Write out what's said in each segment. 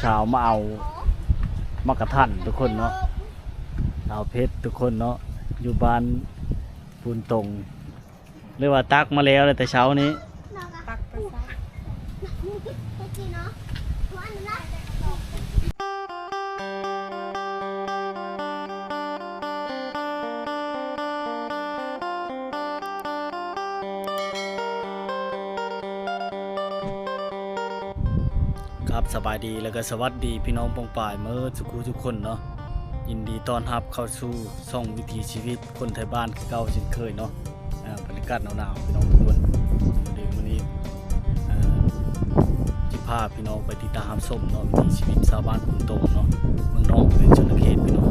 ສາວມາເອົາໝາກກະທັນທຸກຄົນເນາະ ສາວເພັດທຸກຄົນເນາະ ຢູ່ບ້ານປູນຕົງ ຫຼືວ່າຕັກມາແລ້ວແຕ່ເຊົ້ານີ້ ຕັກແຕ່ເຊົ້າ. ຄັບ ສະບາຍດີແລ້ວກໍສະຫວັດດີພີ່ນ້ອງປ້ອງປາຍເໝິດສູ່ຜູ້ທຸກຄົນເນາະ ຍິນດີຕ້ອນຮັບເຂົ້າສູ່ຊ່ອງວິຖີຊີວິດຄົນໄທບ້ານຄືເກົ່າເຊັ່ນເຄີຍເນາະ. ອ່າ ບັນຍາກາດໜາວໆ ພີ່ນ້ອງທຸກຄົນ ດຽວມື້ນີ້ ອ່າ ຊິພາພີ່ນ້ອງໄປຕິດຕາມຮັບຊົມເນາະ ວິຖີຊີວິດຊາວບ້ານພູນຕົງເນາະ ເມືອງນອງ ແຂວງຊົນນະເຂດ ພີ່ນ້ອງ.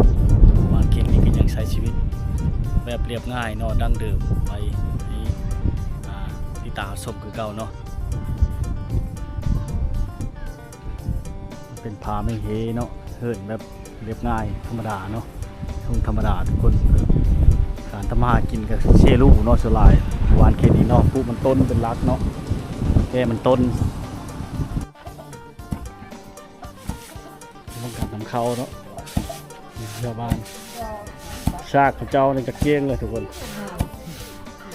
ບ້ານເຂດນີ້ກໍຍັງໃຊ້ຊີວິດແບບລຽບງ່າຍເນາະ ດັ້ງເດີມ ໄປໃຫ້ ອ່າ ຕິດຕາມຮັບຊົມຄືເກົ່າເນາະ. ເປັນຜາໄມ້ເຮເນາະ ເຮືອນແບບລຽບງ່າຍທຳມະດາເນາະ ທົ່ງທຳມະດາທຸກຄົນ. ການທຳມາຫາກິນກໍເຊລູເນາະ ສ່ວນຫຼາຍບ້ານເຂດນີ້ເນາະ ປູກມັນຕົ້ນເປັນຫຼັກເນາະ ແກ່ມັນຕົ້ນ. ເລື່ອງການນຳເຂົ້າເນາະ ຊາວບ້ານ ຊາກເຂົາເຈົ້ານີ້ກະກ້ຽງເລີຍທຸກຄົນ.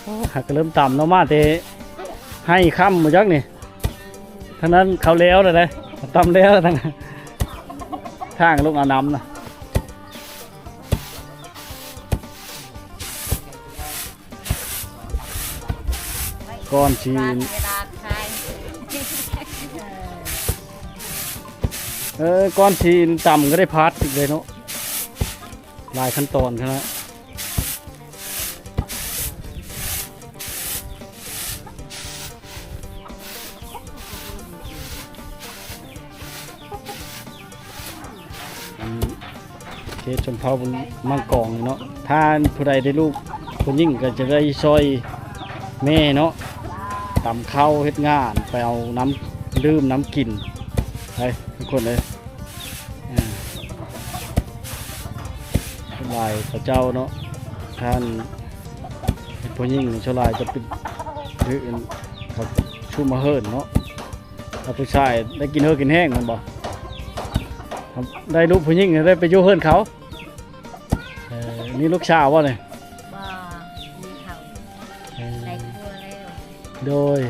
ໂອ້ ຫາກະເລີ່ມຕຳເນາະ ມາແຕ່ໄຮ່ຄ່ຳບໍ່ຈັກນີ້ ທາງນັ້ນເຂົາແລ້ວແລ້ວເດ້ ຕຳແລ້ວທາງ ທາງລົງເອົານ້ຳນະ. ກ່ອນຊິ ເອີ ກ່ອນຊິຕຳກໍໄດ້ຜັດອີກເລີຍເນາະ ຫຼາຍຂັ້ນຕອນຂະໜາດ. ອັນເຂດຊົນເຜົ່າມັງກອງນີ້ເນາະ ຖ້າຜູ້ໃດໄດ້ລູກຜູ້ຍິງກໍຈະໄດ້ຊ່ອຍແມ່ເນາະ ຕຳເຂົ້າ ເຮັດງານ ໄປເອົານ້ຳດື່ມນ້ຳກິນ ໄປທຸກຄົນເອີຍ. ອ່າ ສ່ວນຫຼາຍເຂົາເຈົ້າເນາະ ທ່ານເປັນຜູ້ຍິງ ສ່ວນຫຼາຍຈະເປັນ ເຂົາຊຸມມາເຫີນເນາະ ແລ້ວຜູ້ຊາຍໄດ້ກິນເຫີກິນແຮງແມ່ນບໍ່? ໄດ້ລູກຜູ້ຍິງໄດ້ໄປຢູ່ເຮືອນເຂົາ. ເອີ ມີລູກສາວບໍ່ນີ້? ບໍ່ ມີເຂົາ ເອີ ໄດ້ຜົວແລ້ວ. ໂດຍ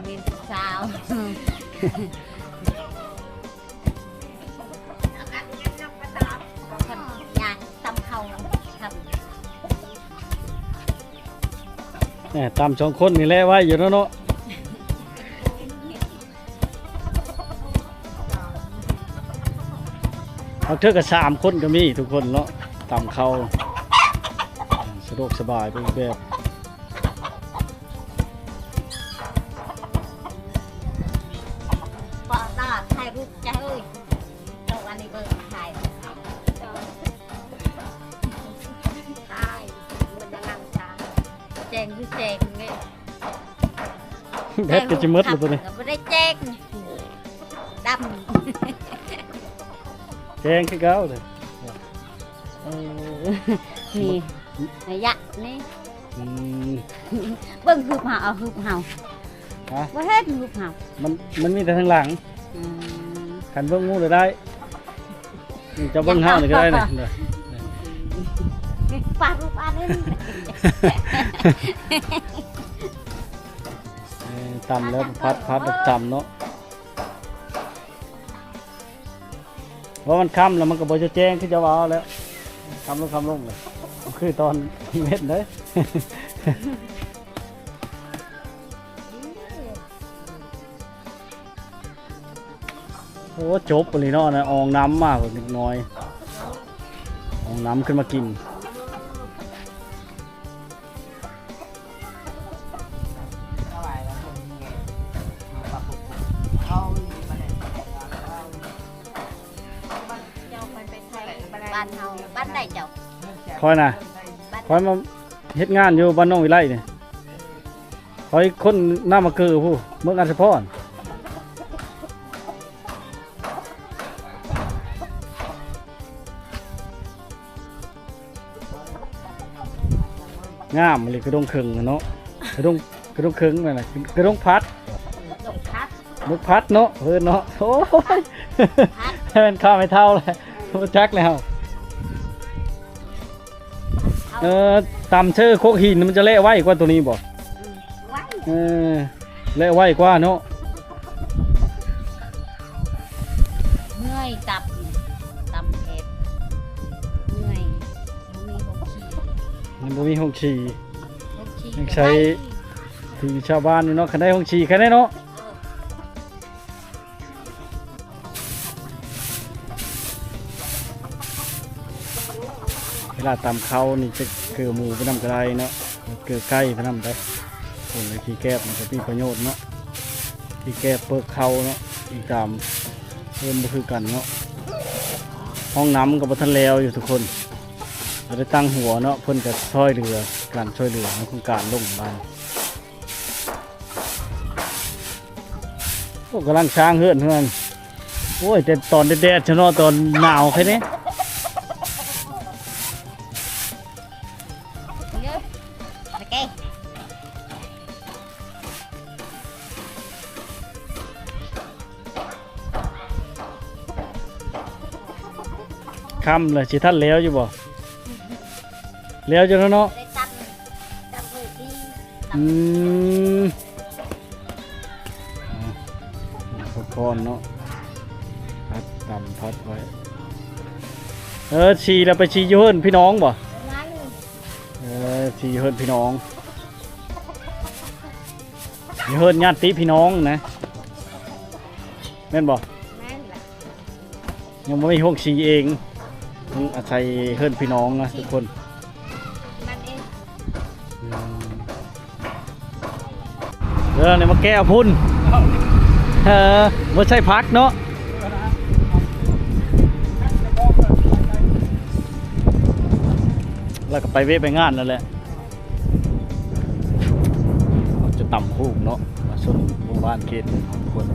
ມີສາວ ຍ່າງຕຳເຂົ້າ ແໝ່ ຕຳສອງຄົນນີ້ແຫຼະໄວຢູ່ເນາະ ເນາະ. ບາງເທື່ອກໍສາມຄົນກໍມີທຸກຄົນເນາະ ຕຳເຂົ້າ ສະດວກສະບາຍໄປອີກແບບ. ປະຕາຖ່າຍຮູບຈ້າເອີຍ ເຈົ້າອັນນີ້ເບິ່ງ ຖ່າຍ ຖ່າຍ ມັນຈະງາມຊາ ແຈ້ງຄືແຈ້ງເດ້. ແບັດກໍຈະໝົດແລ້ວຕົວນີ້ ບໍ່ໄດ້ແຈ້ງ ດຳ ແຈ້ງຄືເກົ່າເດ້. ເອີ ນີ້ ໄລຍະນີ້ ອືມ ເບິ່ງຫຶບເຮົາ ເອົາຫຶບເຮົາ ຮະ ບໍ່ເຫັນຫຶບເຮົາ ມັນ ມັນມີແຕ່ທາງຫຼັງ. ອືມ ຄັນເບິ່ງໝູ່ລະໄດ້ ນີ້ເຈົ້າເບິ່ງເຮົານີ້ກໍໄດ້ນີ້ ປາລູກອັນນີ້ ເອີ ຕຳແລ້ວພັດ ພັດແລ້ວຕຳເນາະ. ເພາະມັນຄ່ຳແລ້ວມັນກໍບໍ່ຈະແຈ້ງຄືເຈົ້າເວົ້າແລ້ວ ຄ່ຳລົງ ຄ່ຳລົງເລີຍ ຄືຕອນເວັນເດ້. ໂອ້ ຈົບອີ່ຫຼີເນາະ ອອງນ້ຳມາເດັກນ້ອຍ ອອງນ້ຳຂຶ້ນມາກິນ. ບ້ານເຮົາ ບ້ານໃດເຈົ້າ? ຂ້ອຍນະ ບ້ານ ຂ້ອຍມາເຮັດງານຢູ່ບ້ານໜອງວິໄລນີ້. ຂ້ອຍຄົນນາມະເກີພຸ້ນ ເມືອງອັດສະພອນ. ງາມອີ່ຫຼີ ກະດົງເຄິ່ງເນາະ ກະດົງ ກະດົງເຄິ່ງນັ້ນນະ ກະດົງພັດ. ໝົກຜັດເນາະ ເພິ່ນເນາະ ໂອ້ຍ ແມ່ນຂ້າວແມ່ເຖົ້າແລ້ວ ບໍ່ຈັກແລ້ວ. ເອີ ຕຳເຊີໂຄກຫີນມັນຈະແລະໄວກວ່າໂຕນີ້ບໍ່? ອືມ ໄວ ເອີ ແລະໄວກວ່າເນາະ. ເມື່ອຍຕັບ ຕຳແຜດ ເມື່ອຍ ບໍ່ມີໂຮງຂີ່ ມັນບໍ່ມີໂຮງຂີ່ ໂຮງຂີ່ ຍັງໃຊ້ ໄດ້ ທີ່ຊາວບ້ານຢູ່ເນາະ ຄັນໄດ້ໂຮງຂີ່ ຄັນໄດ້ເນາະ. ເວລາຕຳເຂົ້ານີ້ ຈະເກືອໝູໄປນຳກໍໄດ້ເນາະ ເກືອໄກ່ໄປນຳໄດ້. ເປັນຂີ້ແກບມັນກໍມີປະໂຫຍດເນາະ ຂີ້ແກບເປີກເຂົ້າເນາະ ອີງຕາມເອີ້ນບໍ່ຄືກັນເນາະ. ຫ້ອງນ້ຳກໍບໍ່ທັນແລ້ວຢູ່ທຸກຄົນ ກໍໄດ້ຕັ້ງຫົວເນາະ ເພິ່ນກໍຊ່ອຍເຫຼືອ ການຊ່ອຍເຫຼືອໃນໂຄງການລົງບ້ານ. ໂອ້ ກຳລັງສ້າງເຮືອນເຮືອນ ໂອ້ຍ ແຕ່ຕອນແດດໆຊະເນາະ ຕອນໜາວແຄ່ນີ້ ຄ່ຳແລ້ວ ຊິທັນແລ້ວຢູ່ບໍ່? ແລ້ວຢູ່ແລ້ວເນາະ ບໍ່ໄດ້ຕັດ ຕັດມື້ທີ່ ອືມ ພັກຜ່ອນເນາະ ພັກຕຳພັກໄວ້. ເອີ ຊິແລ້ວໄປຊິຢູ່ເຮືອນພີ່ນ້ອງບໍ່? ເອີ ຊິຢູ່ເຮືອນພີ່ນ້ອງ ຢູ່ເຮືອນຍາດຕິພີ່ນ້ອງນະ ແມ່ນບໍ່? ແມ່ນແຫຼະ. ຍັງບໍ່ມີໂຮງສີເອງ ຕ້ອງອາໄສເຮືອນພີ່ນ້ອງນະທຸກຄົນ ມັນເອງ ອືມ ເອີ ນີ້ມາແກະເອົາພຸ້ນ ເອີ ບໍ່ໃສ່ຜັກເນາະ ແລ້ວກໍໄປວຽກໄປງານນັ້ນແຫຼະ. ເຮົາຈະຕຳຫູກເນາະ ມາຊົນໝູ່ບ້ານເຂດໜຶ່ງຂອງຄົນ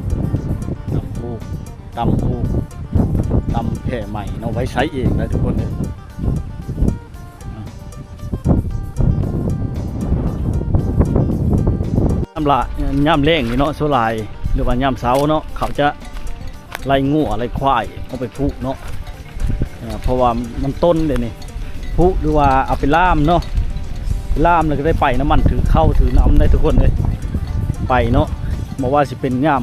ຕຳຫູກ ຕຳຫູກ ຕຳແຜ່ໃໝ່ເນາະ ໄວ້ໃຊ້ເອງໄດ້ທຸກຄົນເດີ. ຍາມລະ ຍາມແລ້ງນີ້ເນາະ ສ່ວນຫຼາຍ ຫຼືວ່າຍາມເຊົ້າເນາະ ເຂົາຈະ ໄລ່ງົວໄລ່ຄວາຍອອກໄປຜູກເນາະ ເອີ ເພາະວ່າມັນຕົ້ນເດ້ນີ້ ຜູກ ຫຼືວ່າເອົາໄປລ່າມເນາະ ລ່າມແລ້ວກໍໄດ້ໄປນຳມັນ ຖືເຂົ້າຖືນຳໄດ້ທຸກຄົນເອີຍ ໄປເນາະ ບໍ່ວ່າຊິເປັນຍາມ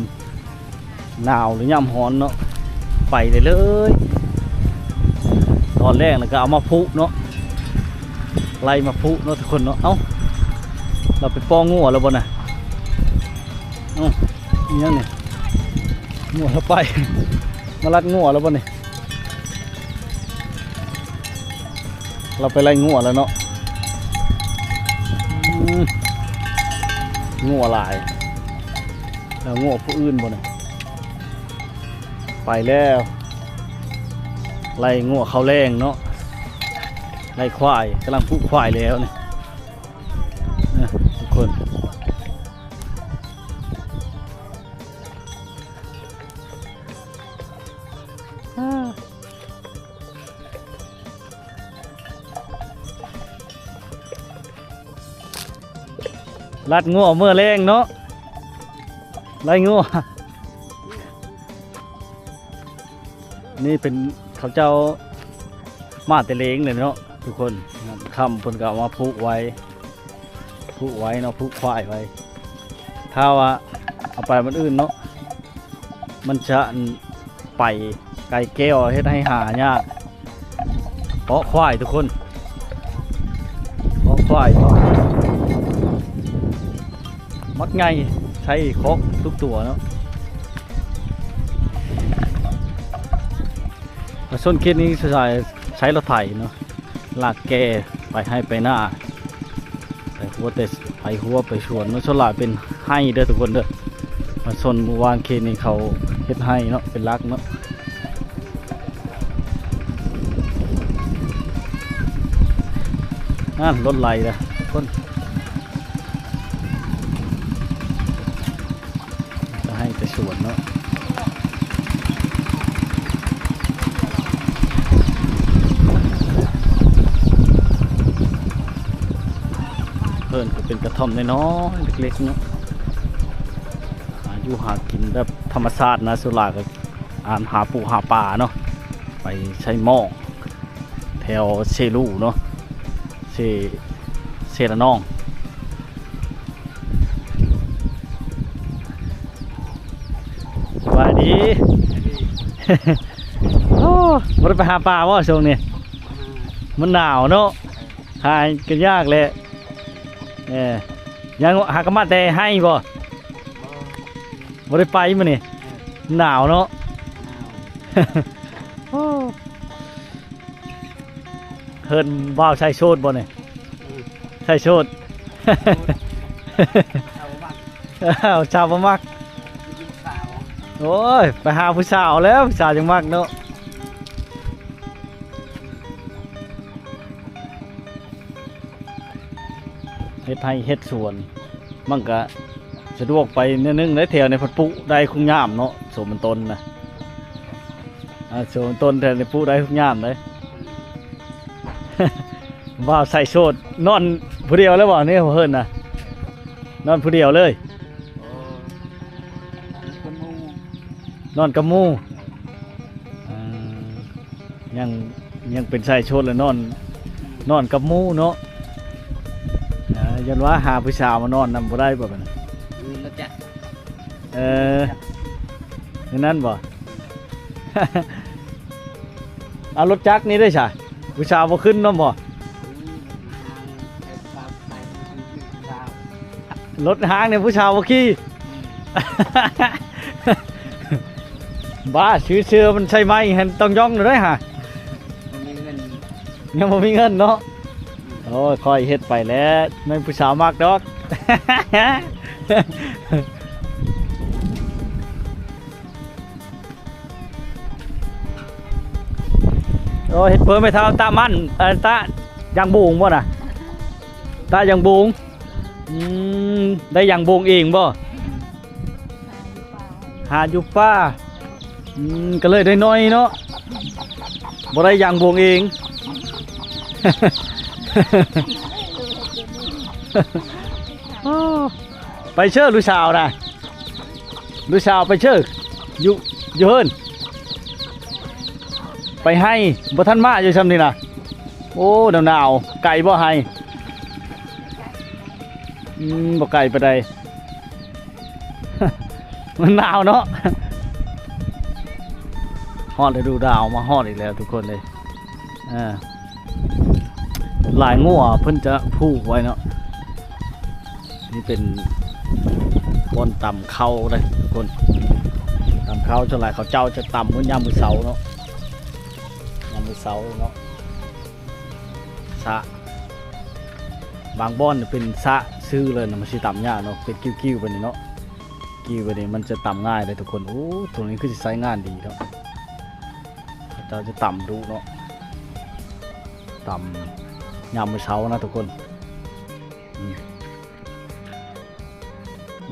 ໜາວ ຫຼື ຍາມຮ້ອນເນາະ ໄປໄດ້ເລີຍ. ຕອນແລງແລ້ວກໍເອົາມາຜູກເນາະ ໄລ່ມາຜູກເນາະທຸກຄົນເນາະ. ເອົ້າ ລາວໄປປ້ອງງົວແລ້ວບໍ່ນະ? ເອົ້າ ອີຫຍັງນີ້? ງົວລາວໄປ ມາລັດງົວແລ້ວບໍ່ນີ້? ລາວໄປໄລ່ງົວແລ້ວເນາະ. ອືມ ງົວຫຼາຍ ລາວງົວຜູ້ອື່ນບໍ່ນີ້? ໄປແລ້ວ ໄລ່ງົວເຂົ້າແລ້ງເນາະ ໄລ່ຄວາຍ ກຳລັງຜູກຄວາຍແລ້ວນີ້ ເອີ ທຸກຄົນ. ລັດງົວເມືອແລງເນາະ ໄລ່ງົວ. ນີ້ເປັນເຂົາເຈົ້າມາແຕ່ເລງເລີຍເນາະທຸກຄົນ. ຄ່ຳເພິ່ນກໍເອົາມາຜູກໄວ້ ຜູກໄວ້ເນາະ ຜູກຄວາຍໄວ້. ຖ້າວ່າເອົາໄປມື້ອື່ນເນາະ ມັນຈະ ໄປໄກແກ້ວ ເຮັດໃຫ້ຫາຍາກ. ເພາະຄວາຍທຸກຄົນ ເພາະຄວາຍເນາະ ມັກໃຫຍ່ ໃຊ້ຄອກທຸກຕົວເນາະ. ປະຊາຊົນເຂດນີ້ສ່ວນຫຼາຍໃຊ້ລົດໄຖເນາະ ລາກແກ່ໄປໄຮ່ໄປນາ ໄປຮົ້ວແຕ່ ໄປຮົ້ວໄປສວນເນາະ. ສ່ວນຫຼາຍເປັນໄຮ່ເດີທຸກຄົນເດີ ປະຊາຊົນໝູ່ບ້ານເຂດນີ້ເຂົາເຮັດໄຮ່ເນາະ ເປັນຫຼັກເນາະ. ນັ້ນລົດໄຫຼເດີທຸກຄົນ ຈະໃຫ້ໄປສວນເນາະ. ເພິ່ນກໍເປັນກະທ່ອມນ້ອຍໆ ເລັກໆ ເນາະ ຫາ ຢູ່ຫາກິນແບບທຳມະຊາດນະ ສ່ວນຫຼາຍກໍ ອ່າ ຫາປູຫາປາເນາະ ໄປໃສ່ໝອງແຖວເຊລູເນາະ ເຊ ເຊລະນອງ. ສະບາຍດີ. ໂອ້ ບໍ່ໄດ້ໄປຫາປາບໍ່ຊ່ວງນີ້? ມັນໜາວເນາະ ຫາກໍຍາກແຫຼະ. ເອີ ຍັງຫາກໍມາແຕ່ໄຮ່ບໍ່? ບໍ່ໄດ້ໄປມື້ນີ້ ໜາວເນາະ. ໂອ້ ເຮືອນບ່າວໄຊໂຊດບໍ່ນີ້? ໄຊໂຊດ ສາວບໍ່ມັກ ສາວບໍ່ມັກ. ໂອ້ຍ ໄປຫາຜູ້ສາວແລ້ວ ຜູ້ສາວຈັ່ງມັກເນາະ. ເຮັດໄຮ່ເຮັດສວນ ມັນກະສະດວກໄປແນວໜຶ່ງເດ້. ແຖວນີ້ເພິ່ນປູກໄດ້ຄຸງຍາມເນາະ ໂສມມັນຕົ້ນນະ. ອ່າ ໂສມມັນຕົ້ນແຖວນີ້ປູກໄດ້ທຸກຍາມເດ້. ບ່າວໄຊໂຊດ ນອນຜູ້ດຽວເລີຍບໍ່? ນີ້ເພິ່ນນະ ນອນຜູ້ດຽວເລີຍ. ນອນກັບໝູ່. ອ່າ ຍັງ ຍັງເປັນໄຊໂຊດລະນອນ ນອນກັບໝູ່ເນາະ. ອ່າ ຢ້ານວ່າຫາຜູ້ສາວມານອນນຳບໍ່ໄດ້ບໍ່ບັດນີ້? ອື ລົດຈັກ. ເອີ ແນວນັ້ນບໍ່? ເອົາລົດຈັກນີ້ໄດ້ຊະ ຜູ້ສາວບໍ່ຂຶ້ນນຳບໍ່? ລົດຫ້າງນີ້ຜູ້ສາວບໍ່ຂີ່. ບ້າ ຊື້ເສື້ອມັນໃສ່ໄມ້ຫັ້ນຕ້ອງຢ່ອງເລີຍຫາ. ບໍ່ມີເງິນ ຍັງບໍ່ມີເງິນເນາະ. ໂອ້ຍ ຄ່ອຍເຮັດໄປແຫຼະ ແມ່ນຜູ້ສາວມັກດອກ. ໂອ້ ເຮັດເພີ່ມໃຫ້ເຖົ້າຕາມັນ ເອີ ຕາຢາງໂບງບໍ່ນະ? ຕາຢາງໂບງ. ອືມ ໄດ້ຢາງໂບງເອງບໍ່? ຫາຢູ່ປ່າ. ອືມ ກໍເລີຍໄດ້ໜ້ອຍເນາະ ບໍ່ໄດ້ຢາງໂບງເອງ. ໂອ້ ໄປເຊີລູກສາວນະ ລູກສາວໄປເຊີ ຢູ່ ຢູ່ເຮືອນ ໄປໄຮ່ ບໍ່ທັນມາຢູ່ຊ່ຳນີ້ນະ. ໂອ້ ໜາວໆ ໄກບໍ່ໄຮ່? ອືມ ບໍ່ໄກປານໃດ. ມັນໜາວເນາະ. ຮອດລະດູດາວມາຮອດອີກແລ້ວທຸກຄົນເອີຍ. ອ່າ ຫຼາຍງົວເພິ່ນຈະຜູກໄວ້ເນາະ. ນີ້ເປັນບ່ອນຕຳເຂົ້າເດ້ທຸກຄົນ. ຕຳເຂົ້າ ສ່ວນຫຼາຍເຂົາເຈົ້າຈະຕຳມື້ຍາມມື້ເຊົ້າເນາະ ຍາມມື້ເຊົ້າເນາະ. ສະ ບາງບ່ອນເປັນສະຊື່ເລີຍນະ ມັນຊິຕຳຍາກເນາະ ເປັນກິ້ວໆ ແບບນີ້ເນາະ ກິ້ວແບບນີ້ມັນຈະຕຳງ່າຍເດ້ທຸກຄົນ. ໂອ້ ໂຕນີ້ຄືຊິໃຊ້ງານດີເນາະ ເຂົາເຈົ້າຈະຕຳດຸເນາະ ຕຳຍາມມື້ເຊົ້ານະທຸກຄົນ. ອືມ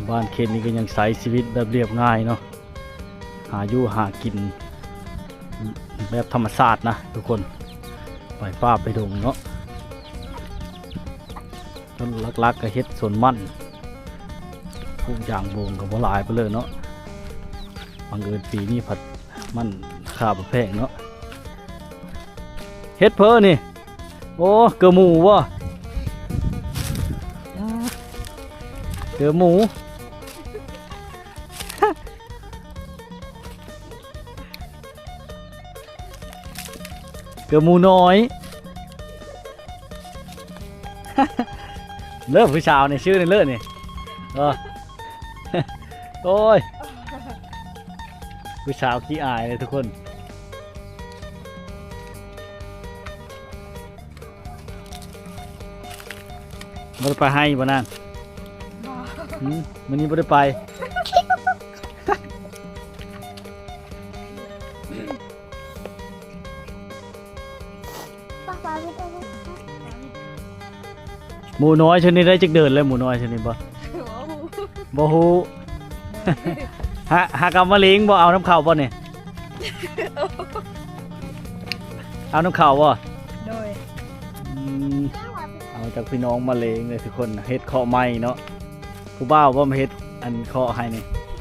ບ້ານເຂດນີ້ກໍຍັງໃຊ້ຊີວິດແບບລຽບງ່າຍເນາະ ຫາຢູ່ຫາກິນແບບທຳມະຊາດນະທຸກຄົນ ໄປປ່າໄປດົງເນາະ. ສ່ວນຫຼັກໆ ກໍເຮັດສວນມັນ ປູກຢາງໂບງກໍບໍ່ຫຼາຍປານໃດເນາະ. ບັງເອີນປີນີ້ພັດມັນລາຄາບໍ່ແພງເນາະ. ເຮັດເພີນີ້ ໂອ້ ເກືອໝູບໍ່? ເກືອໝູ ເກືອໝູນ້ອຍ. ເລີກຜູ້ສາວນີ້ ຊື່ນີ້ເລີກນີ້. ເອີ ໂອ້ຍ ຜູ້ສາວຂີ້ອາຍເລີຍທຸກຄົນ. ບໍ່ໄດ້ໄປໄຮ່ບໍ່ນາງ? ບໍ່. ຫືມ ມື້ນີ້ບໍ່ໄດ້ໄປ. ໝູນ້ອຍຊະນີ້ໄດ້ຈັກເດືອນແລ້ວ? ໝູນ້ອຍຊະນີ້ບໍ່? ບໍ່ຮູ້. ຫາ ຫາກະມາລ້ຽງບໍ່? ເອົານຳເຂົາບໍ່ນີ້? ເອົານຳເຂົາບໍ່? ໂດຍ. ອືມ ເອົາຈາກພີ່ນ້ອງມາລ້ຽງເດີທຸກຄົນ. ເຮັດເຄາະໃໝ່ເນາະ. ຜູ້ບ່າວບໍ່ມາເຮັດອັນເຄາະໃຫ້ນີ້?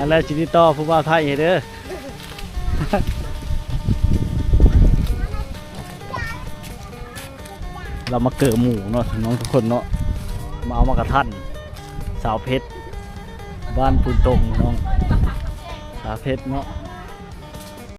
ອັນແລ້ວຊິຕິດຕໍ່ຜູ້ບ່າວໄທໃຫ້ເດີ. ເຮົາມາເກີໝູ່ເນາະ ນ້ອງທຸກຄົນເນາະ ມາເອົາໝາກກະທັນ ສາວເພັດ ບ້ານປູນຕົງ ນ້ອງ ສາວເພັດເນາະ.